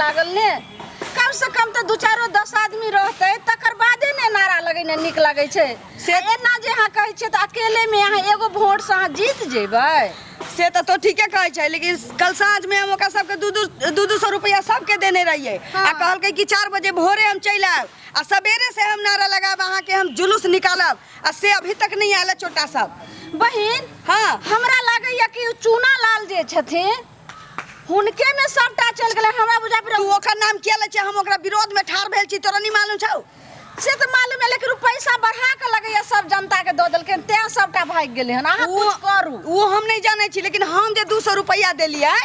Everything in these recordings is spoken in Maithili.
लागल ने। कम से कम तऽ दू चारो 10 आदमी रहतै तकर बादे ने नारा लगेने नीक लागै छै। से एना जे अहाँ कहै छियै तऽ अकेलेमे अहाँ एगो वोटसँ अहाँ जीत जेबै। से तऽ तो ठीके कहै छै, लेकिन कल साँझमे हम ओकरा सबके दू दू दू दू सौ रुपया सबके देने रहियै। आ कहलकै कि 4 बजे भोरे हम चलि आयब आ सवेरे से हम नारा लगायब, अहाँके हम जुलूस निकालब, आ से अभी तक नहीं आयल है छोटा सब। बहिन, हाँ, हमरा लागैया कि चूना लाल जे छथिन हुनके में सबटा चलि गेलै। हमरा बुझा पड़ै तू ओकर नाम किया लै छै? हम ओकरा विरोध में ठाढ़ भेल छी, तोरा नहीं मालूम छौ? से तऽ मालूम है, लेकिन ओ पैसा बढ़ा के लगैया सब जनता के दऽ देलखिन तें सबटा भागि गेलै हन। अहाँ कुछ करू। वो हम नहीं जानै छी, लेकिन हम जे 200 रुपया देलियै,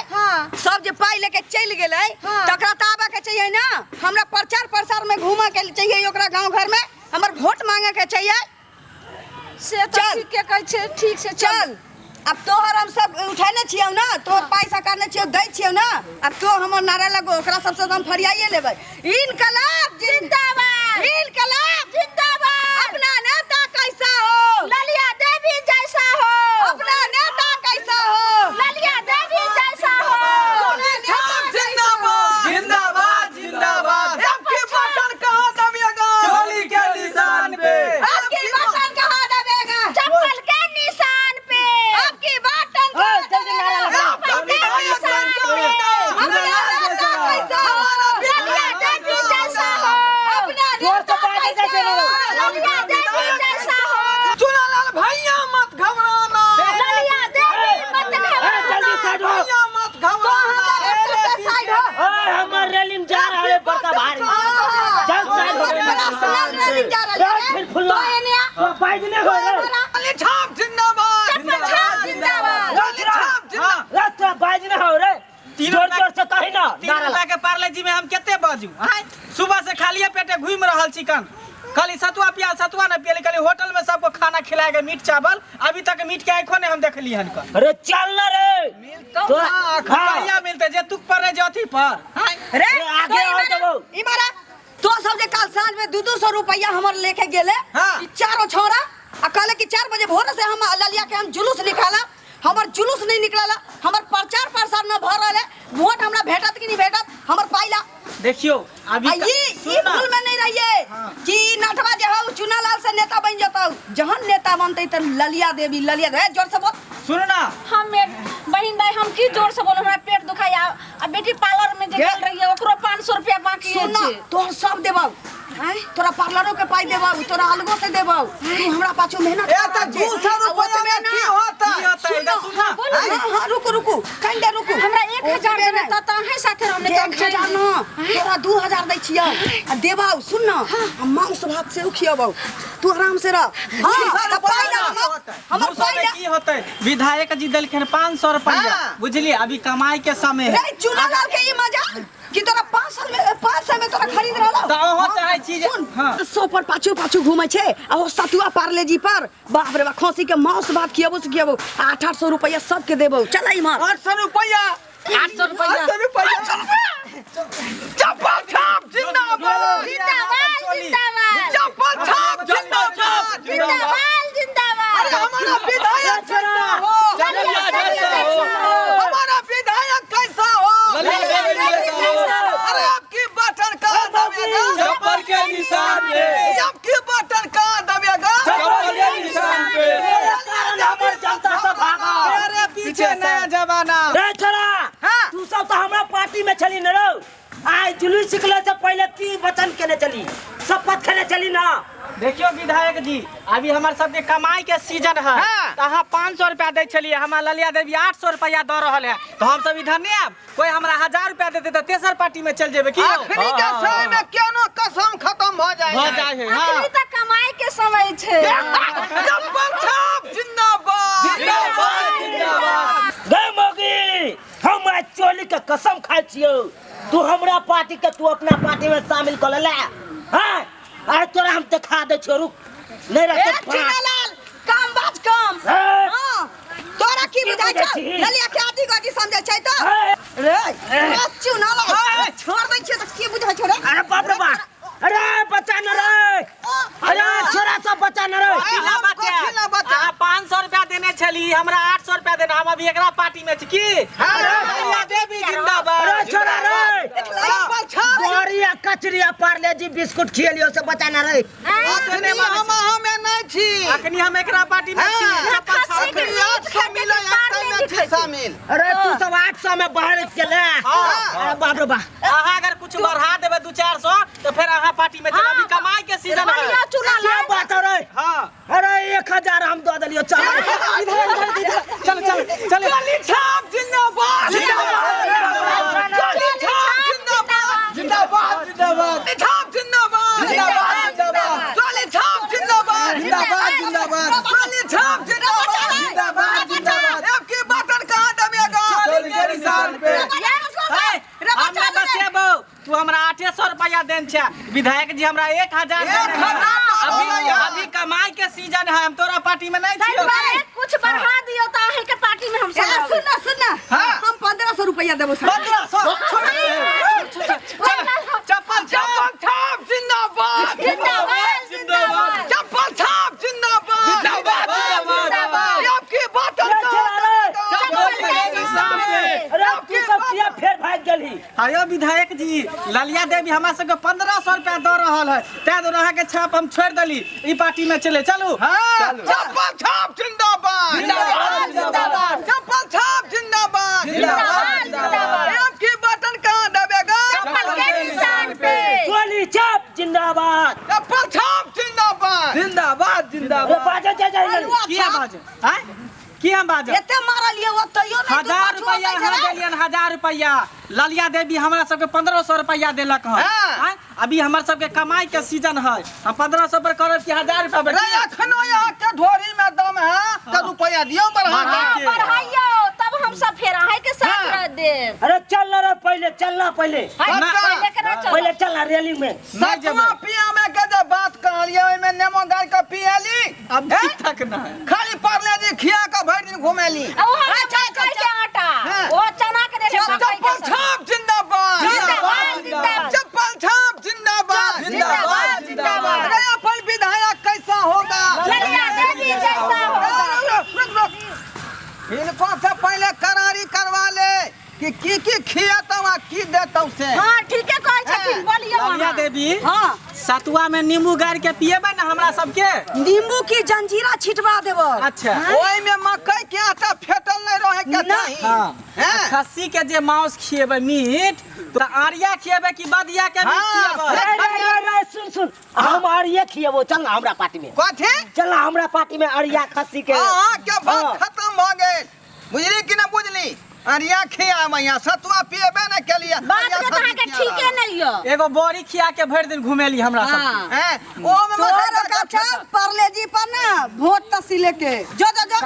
सब जे पाइ लेके चलि गेलै, तकरा तऽ आबऽ के चाहिए ना। हमरा प्रचार प्रसार में घूमऽ के चाहिए, ओकरा गाँव घर में हमर वोट मांगे के चाहिए। से तऽ चल। ठीके कहै छै, ठीक छै, चल। अब तोहर हम सब उठेने छियौ ना, तोहर पैसा काटने छियौ, दै छियौ ना, अब तो हमर नारा लगो, ओकरा सबसे हम फरियाइए लेबै। इनकलाब जिंदाबाद, इनकलाब जिंदाबाद। अपना नेता कैसा हो, ललिया देवी जैसा हो। अपना नेता कैसा हो, ललिया देवी जैसा हो। अपना नेता कैसा हो? जिंदाबाद जिंदाबाद। अब की बटन कहाँ दबेगा? चोली के निशान पे। अब की बटन कहाँ दबेगा? चप्पल के निशान पे। अब की बटन कहाँ दबेगा? चप्पल के निशान पे। अपना नेता कैसा हो? ललिया देवी जैसा हो। अपना नेता कैसा हो? ललिया देवी जैसा हो। चुनालाल भैया मत घबराना, ललिया देवी मत जल्दी साइड हो, भैया मत घबराना। साइड हो। ओए हमर रैली में जा रहा है बड़का भारी, चल साइड हो। पर्सनल रैली जा रहल है। फिर फुल्ला तो एने तो पाइज नहीं हो रे। लाली छाप जिंदाबाद, चप्पल छाप जिंदाबाद। लाली छाप जिंदाबाद। रे तोरा बाज नहीं हो रे, जोर जोर से कही ना तीन नारा रुपया के पार्ले जी में हम कते बाजू? आँय, सुबह से खालिए पेटे घूम रहल छी। कन खाली सतुआ पिया, सतुआ न पियली, खाली होटल में सबको खाना खिलाए गए मीट चावल, अभी तक मीट के आंखों ने हम देखली हन कन। अरे चल ना रे, तो कहिया मिलते जे तुक पर ने जे अथी पर। आँय, रे अरे आगे तो और देबो। इमारा तो सब जे काल साँझ में 200 रुपया हमर लेके गेले हाँ। ई चारो छोरा, आ कहले कि 4 बजे भोर से हम ललिया के हम जुलूस निकाला, हमर जुलूस नहीं निकलला, हमर प्रचार प्रसार न भर रहले, वोट हमरा भेटत कि नहीं भेटत, हमर पाइला। देखियो अभी आ ई सुन ई ना। भूल में नहीं रहिए कि ई नटवा जे हौ चुनालाल से नेता बन जतौ, जहन नेता बनतै त ललिया देवी ललिया देवी। ए, जोर से बोल। सुन ना। हम बहिन दाई, हम की जोर से बोलो, हमरा पेट दुखाया। आ बेटी पार्लर में जे गेल रहिए ओकरो 500 रुपया बाकी सुन ना, अछि। तोहर सब देबौ, तोरा पार्लरो के पाई देबौ, तोरा अलगो से देबौ, तू हमरा पाछू मेहनत ए कर त रहल छे। 200 आ रुपया ओतबे में ना। की होतै? की होतै? सुन ना, सुन ना। हाँ, हाँ, रुकू रुकू कनि देर रुकू। हमरा 1000 ओतबे देबै नहि। तऽ अहीं साथे रहब, नहि तऽ हम एक चलि हजार जेबै। न, तोरा 2000 दै छियौ आ देबौ, सुन ना, आ मांस भात सेहो खियबौ, तू आराम से रह। हाँ, तऽ पाइ दे हमर, हमर 200 पाइ में दे। की होतै? विधायक जी देलखिन 500 रुपया, हाँ। बुझलिए? अभी कमाई के समय है। रे चुनालाल के ई मजा कि तोरा 5 साल में 500 में तोरा खरीद रहल। तऽ अहाँ चाहै छी जे सुन, हाँ। 100 पर पाछू पाछू घूमै छै आ ओ सतुआ पार्ले जी पर, बाप रे बाप, खसी के मांस भात खियबो से खियबो, 800 रुपया सबके देबो। चल इमहर। 800 रुपया, 800 रुपया, 800 रुपया। चप्पल छाप जिंदाबाद, जिंदाबाद जिंदाबाद, चप्पल छाप जिंदाबाद, जिंदाबाद जिंदाबाद। अरे हमारा विधायक कैसा हो, ललिया देवी जैसा हो। हमारा विधायक कैसा हो, ललिया देवी जैसा हो। अरे आपकी बटन कहाँ दबेगा? चप्पल के निशान पे। आपकी बटन कहाँ दबेगा? चप्पल के निशान पे। कारण हमर जनता सब भागा। अरे पीछे नया जमाना। रे छोरा, तू सब तो हमरा पार्टी में छली न रौ। आइ जुलूस निकले से पहले की वचन केने चली, शपथ खेने चली ना। देखियो विधायक जी, अभी हमार सबके कमाई के सीजन है, तो अहाँ 500 रुपया दै छलियै, हमार ललिया देवी 800 रुपया दऽ रहल है, तो हम सब इधर नहीं आब। कोई हमरा 1000 रुपया देते तऽ तेसर पार्टी में चल जेबै की यौ? अखनी के समय में केनो कसम खत्म भ जाए भऽ जाइ है। हाँ। अखनी तऽ कमाई के समय छै। चप्पल छाप जिंदाबाद, जिंदाबाद जिंदाबाद। गे मोगी, हम आइ चोली के कसम खाइ छियौ, तू हमरा पार्टी के तू अपना पार्टी में शामिल कऽ लेले। हाँ, आइ तोरा हम देखा दै छियौ, रुक नहीं ए रहते। चुनालाल, कम बाज कम। हाँ, तोरा की की बुझाइ बुझै छौ? छी? ललिया के आदि गदी समझै छै तऽ? ए, रे, ए चुनालाल, छोड़ दै छियै तऽ की बुझाइ छौ रे? अरे बाप रे बाप, अरे बचा न रे, अरे छोरा सब बचा न रे। कथी ला बचा? कथी ला बचा? अहाँ 500 रुपया देने छली हमरा 800 रुपया देना, हम अभी एकरा पार्टी में छी की? ललिया देवी जिंदाबाद। अरे छोड़ा रे, चप्पल छाप। बड़ी आ कचरी आ पार्ले जी बिस्कुट खियलियो से बचाना रे। अखनी हम हमे नहीं छी। अखनी हम एकरा पार्टी में छी। हाँ। चप्पल छाप। अखनी 800 मिले में छी शामिल। अरे तू सब 800 में बाहर के ले। अरे बाप रे बाप। अहाँ अगर कुछ बढ़ा देबै 2-400 तो फिर अहाँ पार्टी में चल। अभी कमाई के सीजन है। बढ़िया चुना क्या लाए। बात है रे? हाँ। अरे 1000 हम दे देलियो, चल। चल चल चल। गोली छाप जिंदाबाद। जिंदाबाद। गोली छाप जिंदाबाद। जिंदाबाद जिंदाबाद। गोली छाप जिंदाबाद। जिंदाबाद जिंदाबाद। गोली छाप जिंदाबाद। जिंदाबाद जिंदाबाद। गोली छाप जिंदाबाद। जिंदाबाद जिंदाबाद। अब की बटन कहाँ दबेगा? चोली के निशान पे। हम ना बचेबो, तू हमरा 800 रुपया देन छे, विधायक जी हमरा 1000 देने है। अभी अभी कमाई के सीजन है, हम तोरा पार्टी में नहीं छियो। कुछ बढ़ा दियो तो अहीं के पार्टी में हम सब रहबै। सुन ना सुन ना, हम 1500 रुपया देबो सर। 1500? चप्पल चप्पल छाप जिंदाबाद। जिंदाबाद जिंदाबाद। चप्पल छाप जिंदाबाद। जिंदाबाद जिंदाबाद। अब की बटन अरे कहाँ छोड़ा रे। चप्पल के निशान पे। अरे तू सब किया फेर भाग गेली? आयो विधायक जी, ललिया देवी हमरा सबके 1500 रुपया दऽ रहल है, तैं दुआरे अहाँके छाप हम छोड़ि देली, ई पार्टी में चले चलू। हाँ, चप्पल छाप जिंदाबाद। जिंदाबाद जिंदाबाद। चप्पल छाप जिंदाबाद। जिंदाबाद जिंदाबाद। अब की बटन कहाँ दबेगा? चप्पल के निशान पे। गोली छाप जिंदाबाद। चप्पल छाप जिंदाबाद। जिंदाबाद अरे जिंदाबाद। बाजे जा जा। किया बाजू आँय? की हम बाजब? एते मारलियै ओतैयो नहि तू 1000 पाछू रुपया अबै अहाँ छलै। देलियन, 1000 रुपया ललिया देवी हमरा सबके 1500 रुपया देलक हन। हाँ। आँय? अभी हमर सबके कमाई के सीजन है, हम 1500 पर करब कि 1000 रुपया पर? रे अखनो यहाँ के ढोरी में दम है तो रुपया दियो बढ़ा बढ़ा के। के। बढ़ाइयो तब हम सब फेर अहीं के साथ रह देब। अरे चल ना रे, पहले चल ना पहले। हाय, ना। पहले केना चलब? पहले चल ना रैली में। नहीं जेबै। सतुआ पिया में के जे बात कहलिए ओहिमे नेमो गाड़ के पियली। अब तक ना है। खाली परले जी खिया के भरि दिन घुमेली। आ ओ हमरा मकई के आटा, हाँ। ओ चना के देले मकई के चप्पल सब्जी। छाप जिंदाबाद। जिंदाबाद जिंदाबाद। चप्पल छाप जिंदाबाद। जिंदाबाद जिंदाबाद। अरे अपन विधायक कैसा होगा? ललिया देवी जैसा होगा। रुक रुक, हिनको से पहले करारी करवा ले कि की की खियतौ आ की देतौ से। हाँ ठीके कहै छथिन, बोलियौ ललिया अहाँ। देवी, हाँ। सतुआ में नींबू गाड़ के पिएबै ना हमरा सबके? नींबू की जंजीरा छिटवा देबो। अच्छा। ओहि में मकई के आटा फेटल नहीं रहे के चाही। हाँ। हैं? खस्सी के जे मांस खिएबै मीट, तो आरिया खिएबै कि बदिया के मीट हाँ, खिएबै? रे रे रे रे, सुन सुन, हम अरिये खिएबो, चल ना हमरा पार्टी में। कथी? चल ना हमरा पार्टी में अरिया खस्सी के। अहाँ के बात हाँ। खत्म भऽ गेल, बुझली कि ना बुझली? अरिया खियाब यहाँ सतुआ पिएबे ने केलिए। बात के तऽ अहाँके ठीके नहि यऽ। एगो बड़ी खिया के भरि दिन घुमेली हमरा सब। हाँ। हैं ओमे तोहर मकई के ओका छाप परले जी पर ना वोट तसीले के जो जो जो।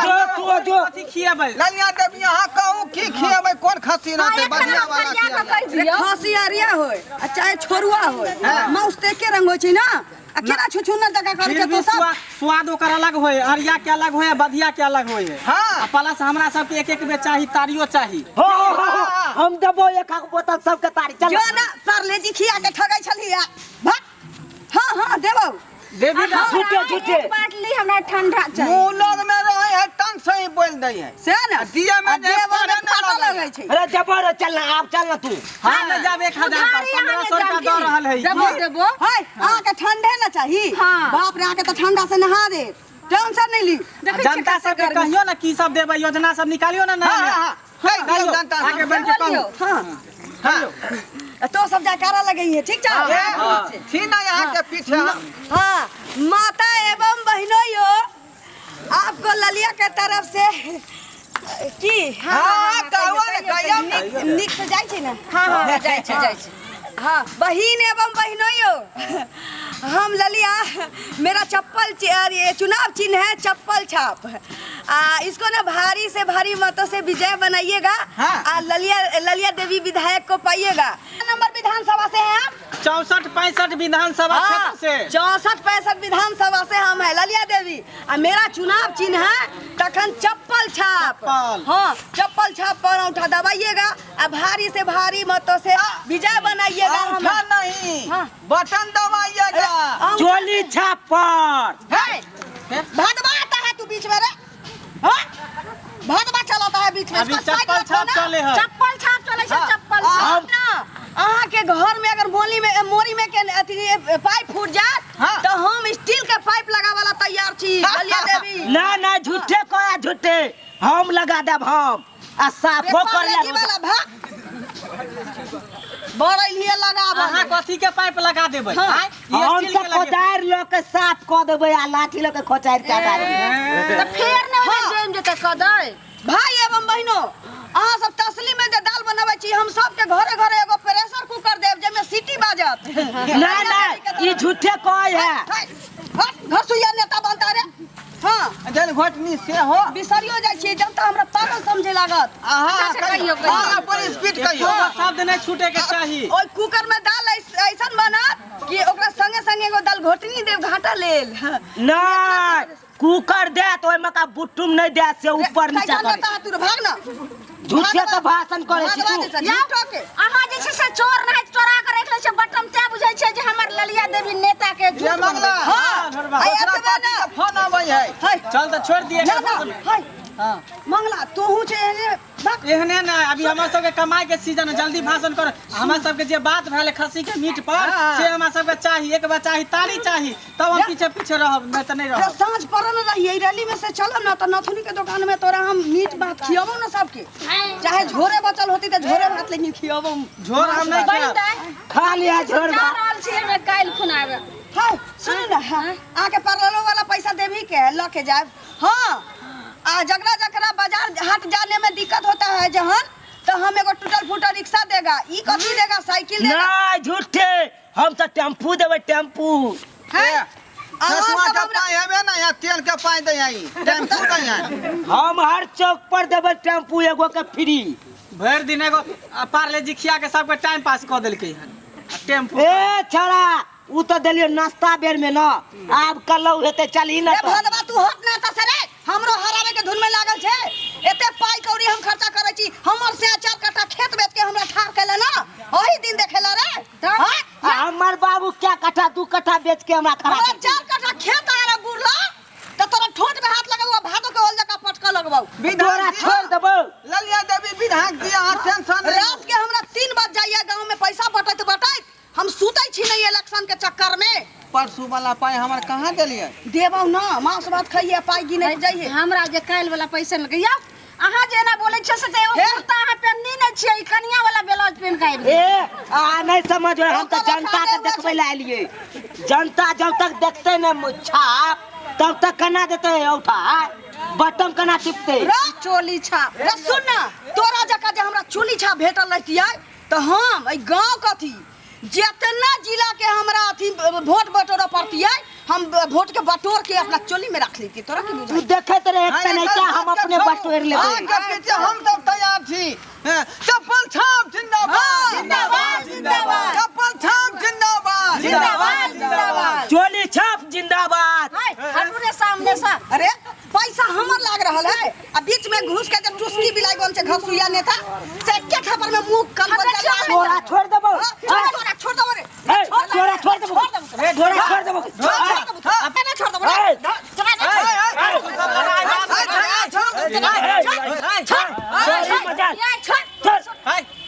जो तू जो। कथी खिएबै? ललिया देवी अहाँ कहू की खिएबै, कोन खस्सी हाँ, रहतै एखन बढ़िया हम वाला फरिया कऽ खिएबै। कहि दियौ। खसी अरिया होय आ चाहे छोरुआ होय, माउस तऽ एके रंग होइ छै ना। आ केना छुछुनर जकाँ करै फिर छै भी तो सब? स्वाद ओकर अलग होय, अरिया के अलग होय, बधिया के अलग होय। हाँ। आ प्लस हमरा सबके एक एक बेर चाही, तारियो चाही। हो हो हो हो, हम देबो एक एक बोतल सबके तारी। चल जो ना परले जी खिया के ठगै छलियै भाग। हाँ हाँ देबौ। देवी ना। झूठे झूठे। एक बाटली हमरा ठंडा चाही। मुँह लग में रहे है टंग से ही बोल दै है। से ना दिया में आ जे देबो पड़े ने ना फाटऽ लगै। लगै छै। अरे देबो रे, चल ना आप, चल ना तू। हम नहि जाब 1000 पर, उधारी अहाँ 1500 नहि रुपया दऽ रहल है। देबो देबो। हाय अहाँके ठंडे ना चाही। हाँ। बाप रे, अहाँके तऽ ठंडा से नहा दे, टेंशन नहीं ली। देखै छियै जनता कते सबके गर्मी। कहियो ना की सब देबै, योजना सब निकालियो ना नया हाँ, नया। हाँ, हाँ। कहि दियौ कहियो, जनता आगे सबके। बढ़ि के कहू। बोलियौ। हाँ हाँ। तो सब जयकारा लगैये, ठीक छौ? ए, छी ना यहाँ के पीछे हम। हाँ माता एवं बहनों, आपको ललिया के तरफ से की हाँ, कहू ने, कहियौ ने। नीक नीक से जाइ छै ने? हाँ हाँ जाइ छै जाइ छै। हाँ बहिन एवं बहनोइयो, हम ललिया, मेरा चप्पल ये चुनाव चिन्ह है चप्पल छाप। आ इसको ना भारी से भारी मतों से विजय बनाइएगा। हाँ। आ ललिया ललिया देवी विधायक को पाइएगा। नंबर विधानसभा से हैं आप? 64 65 विधानसभा क्षेत्र से। 64 65 विधानसभा से हम है ललिया देवी। आ मेरा चुनाव चिन्ह है तखन चप्पल छाप। चप्पल। हाँ चप्पल छाप पर औंठा दबाइएगा आ भारी से भारी मतों से विजय बनाइएगा। अंगूठा नहीं, हाँ। बटन दबाइएगा। हम चोली छाप पर। है भदवा आता है तू बीच में रे। भदवा चलता है बीच में। अभी इसको साइड चप्पल रखो छाप ना। चले है। चप्पल छाप चलै छै, चप्पल छाप। ना, अहाँ के घर में अगर मोली में मोरी में के अथी पाइप फूट जात हाँ। तो हम स्टील के पाइप लगावे ला तैयार छी, ललिया देवी। ना ना, झूठे कया झूठे, हम लगा देब हम आ साफो कर पार्ले जी लेब। वाला भाग बड़े लिए लगाबऽ। अहाँ कथी के पाइप लगा देबै? हाँ। आँय? ई हम स्टील तऽ के लगे। कोदारि लऽ के साफ कऽ देबै आ लाठी लऽ के खोचारि के हटा देबै। तऽ फेर ने ओहिमे हाँ। जमि जेतै कदै। भाई एवं बहिनो, अहाँ सब तसली में जे दाल बनाबै छी, हम सबके घरे घरे एगो प्रेशर कुकर देब जाहिमे सीटी बाजत। ना ना, ई झूठे कहै है। हट, घसुइया नेता बनता रे। हाँ। जल घोटनी से हो। बिसरियो जाइ छियै, जनता हमरा पागल समझे लागत। अहाँ अच्छा, अच्छा, कहियौ, कहियौ। अहाँ अपन स्पीड कहियौ। एको शब्द नहि छूटे के चाही। ओहि कुकर में दाल ऐसन बनत कि ओकरा संगे संगे एगो दाल घोटनी देब घाटा लेल। नहीं, कुकर देत ओहिमे का बुट्टुम नहीं देत से ऊपर नीचा कैसन करे। नेता है तू, भाग ना। झूठे के भाषण करे छी भागवा तू। जैसा, झूठो के। अहाँ जे छै से चोर नहीं चोरा के राखि लै छै बटम, तें बुझै छै जे हमर ललिया देवी नेता के झूठ ये मंगला। बनबै। हाँ, ढोरबा। आ दूसरा एतबे पार्टी ना। के फोन आबै है। है। चल तऽ छोड़ि दिए। ना ना, है। मंगला तोहू छै एहने, भाग। एहने ना, अभी हमर सबके कमाई के सीजन है, जल्दी भाषण कर। हमरा सबके जे बात भेल खस्सी के मीट पर हाँ। से हमरा सबके चाही, एक बार चाही, ताली चाही, तब हम पीछे पीछे रहब, नहीं तऽ नहीं जब रहब। साँझ पड़ल रहिए रैली में से चलब ना तो नथुनी के दुकान में तोरा हम मीट भात खियबो ना सबके, चाहे झोरे बचल होती तो झोरे भात लेकिन खियबो। झोर हम नहीं बहिन खायब। दाइ, खा लिया झोर जा भात। रहल छियै हमे काल्हि खुनाबे। हाँ सुनू ना, हाँ, अहाँके पार्लरो वाला पैसा देबही के लऽ के जायब। हाँ, आ जकरा जकरा बाजार हाट जाने में दिक्कत होता है जहन, तो हम एगो टूटल फूटल रिक्शा देगा, ई कथी देगा, साइकिल देगा। नहीं झूठे, हम तो टेम्पू देबै टेम्पू। हैं? अहाँ नेतवा सब के हमरा पाई हेबे ना, यहाँ तेल के पाई दै है, टेम्पू दै है। हम हर चौक पर देबै टेम्पू एगो के फ्री। भरि दिन एगो पार्ले जी खिया के सबके टाइम पास कऽ देलकै हन आ टेम्पू। ए छड़ा, उ तो देलियो नाश्ता बेर में ना, आब कलौ हेतै चलही ना। रे भदवा, तू हट ना एतऽ से रे, हमरो हरावे के धुन में लागल छै। एते पाई कौड़ी हम खर्चा करै छी, हमर से 4 कट्ठा खेत बेच के हमरा ठार कैले ना, ओही दिन देखेला रे। हाँ? आ हमर बाबू क्या कट्ठा 2 कट्ठा बेच के हमरा खड़ा हमरा 4 कट्ठा खेत आ रे बुढ़ला, त तोरा ठोट में हाथ लगबौ, भादो के ओल जका पटका लगबौ। तोरा छोड़ देबौ। ललिया देवी विधायक जी, अहाँ टेंशन नहीं। रात के हमरा 3 बज जाइए गांव में पैसा बटैत बटैत, हम सुतै छी नहीं इलेक्शन के चक्कर में। परसू वाला पाई हमर कहाँ देलियै? देबौ ना, मांस भात खाइए, पाई गिने जाइए। हमरा जे काल्हि वाला पैसा लगे यौ, अहाँ जे एना बोलै छियै से तऽ एगो हे? कुर्ता अहाँ पेननी नहि छियै, ई कनिया वाला ब्लाउज पेन के आबि गेल। ए आ नहीं समझ हम तो ओकर जनता के खाते देखबै लए एलियै। जनता जब तक देखते ने छाप तब तक केना देतै औठा, बटम केना टिपतै? रे चोली छाप। रे सुन ना, तोरा जकाँ जे हमरा चोली छाप भेटल रहितियै तऽ हम एहि गाँव कथी जितना जिला के हमरा अथी वोट बटोरऽ पड़तियै, हम वोट के बटोर के अपना चोली में रख लेती। तोरा की तू बुझाई? देखैत रहे एक तनैता हम अपने बटोर लेबै। अहाँके पीछे हम सब तैयार छी। हैं, चप्पल छाप जिंदाबाद, जिंदाबाद, जिंदाबाद। चप्पल छाप जिंदाबाद, जिंदाबाद, जिंदाबाद। चोली छाप जिंदाबाद। हाय, हटू रे सामने से। अरे पैसा हमर लाग रहल है आ बीच में घुस के जे टुसकी बिलाई बन छै घसुइया नेता, से एके थप्पड़ में मुंह कल बजा। तोरा छोड़ देबौ। तोरा छोड़ देबो रे। ए, तोरा छोड़ देबौ, तोरा छोड़ देबौ। छोड़ देबो, अपने छोड़ देबो रे। ए, तोरी मजाल। ये छोड़। छोड़।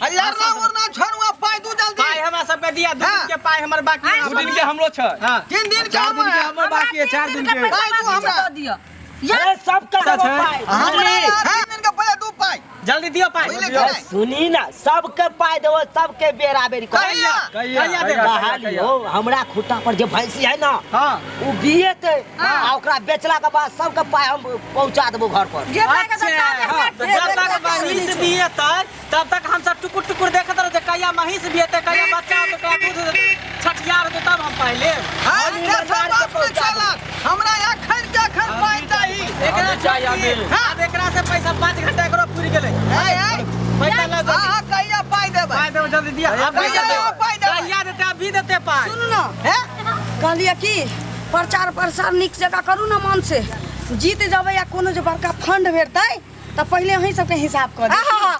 लड़ना उड़ना छोड़ू, पाई दू जल्दी। पाई हमरा सबके दिया, 2 हाँ। दिन के पाई हमर बाकी है। 2 दिन के हमरो छै। हाँ। 3 दिन के 4 दिन के हमर हमर बाकी है, 4 दिन के। पाई दू हमरा। दऽ दिअ। ए, सबके देबौ पाइ। हमरा 3 दिन के पैसा दू पाई। जल्दी दियो पाई। बुझलियै ए, कि नहि? सुनी ना, सबके पाइ देबो, सबके बेरा बेरी कर। कहिया? कहिया कहिया देबै? कहाली हो, हमरा खुट्टा पर जे भैंसी है ना, हाँ। उ बियेतै आ ओकरा बेचला के बाद सबके पाइ हम पहुंचा देबो घर पर। जेता के अच्छा, तऽ हाँ, तऽ जब तक महींस बियेतै तब तक हम सब टुकुर टुकुर देखैत रहै कहिया महींस बियेतै, कहिया बच्चा होतै, कहिया दूध देतै, छठियार होतै, तब हम पाइ लेब। हाँ, से सब बात नहि चलत। हमरा एखन के एखन पाइ चाही। एकरा चाही, छोड़ि हमें। दियै। आब एकरा से पैसा 5 घंटा एकरो पुरि गेलै। ए, ए, पैसा लऽ जल्दी। अहाँ कहिया पाइ देबै? पाइ देबै जल्दी दिया। अभी कहिया देतै। पाइ देबै? कहिया देतै? अभी देतै पाइ। सुनू ना, कहलियै कि प्रचार प्रसार नीक जकाँ करू ना, मन से जीत जेबै या कोनो जे बड़का फंड भेटतै तऽ पहिले अहीं सबके हिसाब कऽ देब। आहा,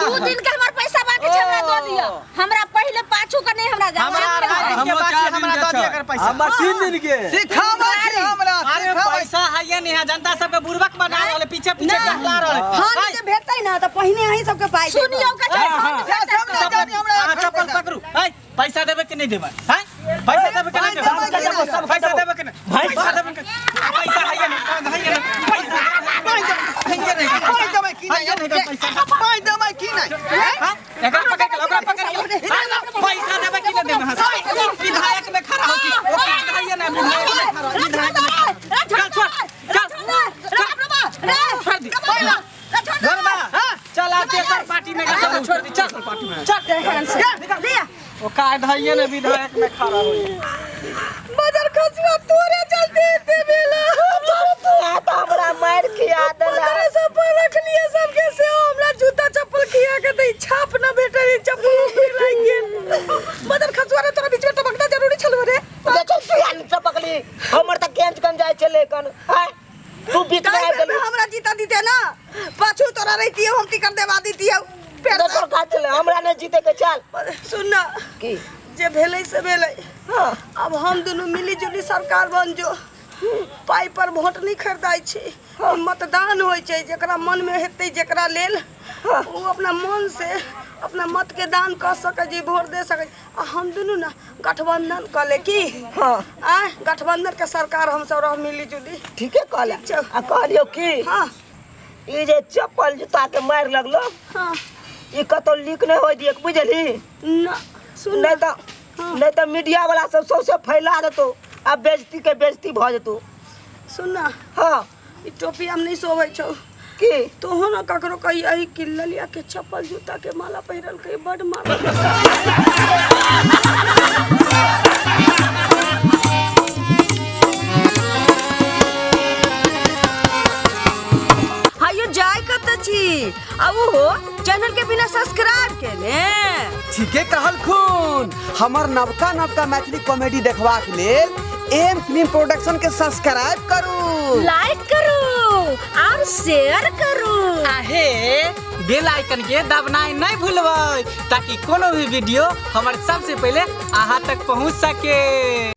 2 दिन के हमर पैसा बाकी छै, हमरा दऽ दिअ। हमरा पहिले पाछू के नहि, हमरा हमरा 2.5 दिन के हमरो बाकी, 4 दिन हमरा के दऽ दिअ छै। एकर पैसा। हमर 3 दिन के। सिखाबै छी हमरा। अरे देखाबै। पैसा है नहीं है, जनता सबके बुर्बक बना रहल है, पीछे पीछे टहला रहल है। फंड जे भेटतै ना तऽ पहिने अहीं सबके पाइ देबै। सुनियौ कहै छै फंड से सब नहि जानी हमरा अहाँ एखन चप्पल पैसा। पकड़ू। ऐ, पैसा देबै कि नहि देबै? हैं? पैसा देबै कि नहि देबै? देबै, पैसा देबै कि नहि? पैसा देबै कि नहि? पैसा है नहीं, है नहीं, पैसा है नहीं। पाइ देबै कि नहि? है नहीं पैसा। पाइ देबै कि नहि? हाँ? एकरा पकड़ के, ओकरा पकड़ के। पैसा देबै कि नहि देबै? हाँ? विधायक में खड़ा हो छी। ओकरा विधायक ना, विधायक में खड़ा, विधायक में खड़ा। चल छोड़, चल। छोड़ दी। धर्मा, चल आ तेसर पार्टी में चल छोड़ दी, चल पार्टी में। चल। लिया। ओ काय धइए ने विधायक में खड़ा हो। बजर खसुआ तोरे चलते एते भेला। हमरा मारि खिया देला। 1500 पर रखलिए सबके, से हमरा जूता चप्पल खिया के दै छाप न भेटल, चप्पल लागि गेल। बजर खसुआ रे, तोरा बीच में टपकना जरूरी छल रे। देखो तू यार टपकली, हमर त केंच कन जाय छले कन। हां, तू बीच में आबि गेली। हमरा जीता दीते ना, पाछू तोरा रहितियो, हम टिकट देवा दीतियो। देखो का छले, हमरा नहीं जीते के चल। सुन ना, की जे भेलै से भेलै। हां, अब हम दुनू मिली जुली सरकार बन जो। पाइ पर वोट नहीं खरीदाइ छै, मतदान होइ छै। जेकरा मन में हेतै जेकरा लेल, ओ अपना मन से अपना मत के दान कऽ सकै छै, वोट दे सकै। आ हम दुनू ना गठबंधन कऽ ले की? हां। आँय, गठबंधन के सरकार हम सब रह मिली जुली। ठीके कहले। आ कहलियो की? हाँ। ई जे चप्पल जूता के मारि लगलो, हाँ, ई कतौ लीक नहीं होय दिए, बुझली? ना, सुन। नहीं तो, नहीं तो मीडिया वाला सब सौंसे फैला देतो आ बेइज्जती के बेइज्जती भऽ जेतो। सुन ना। हाँ। ई टोपी हम नहीं सोबै छौ। की? तोहो ना ककरो कहियही कि ललिया के चप्पल जूता के माला पहिरल के बड मार। हायो जाय कत छी आ उहो चैनल के बिना सब्सक्राइब केने? ठीके कहलखुन। हमर नवका नवका मैथिली कॉमेडी देखबाक लेल एम फिल्म प्रोडक्शन के सब्सक्राइब करू, लाइक करू और शेयर करू। आहे बेल आइकन के दबनाइ नहीं भूलबै, ताकि कोनो भी वीडियो हमर सबसे पहले अहाँ तक पहुँच सके।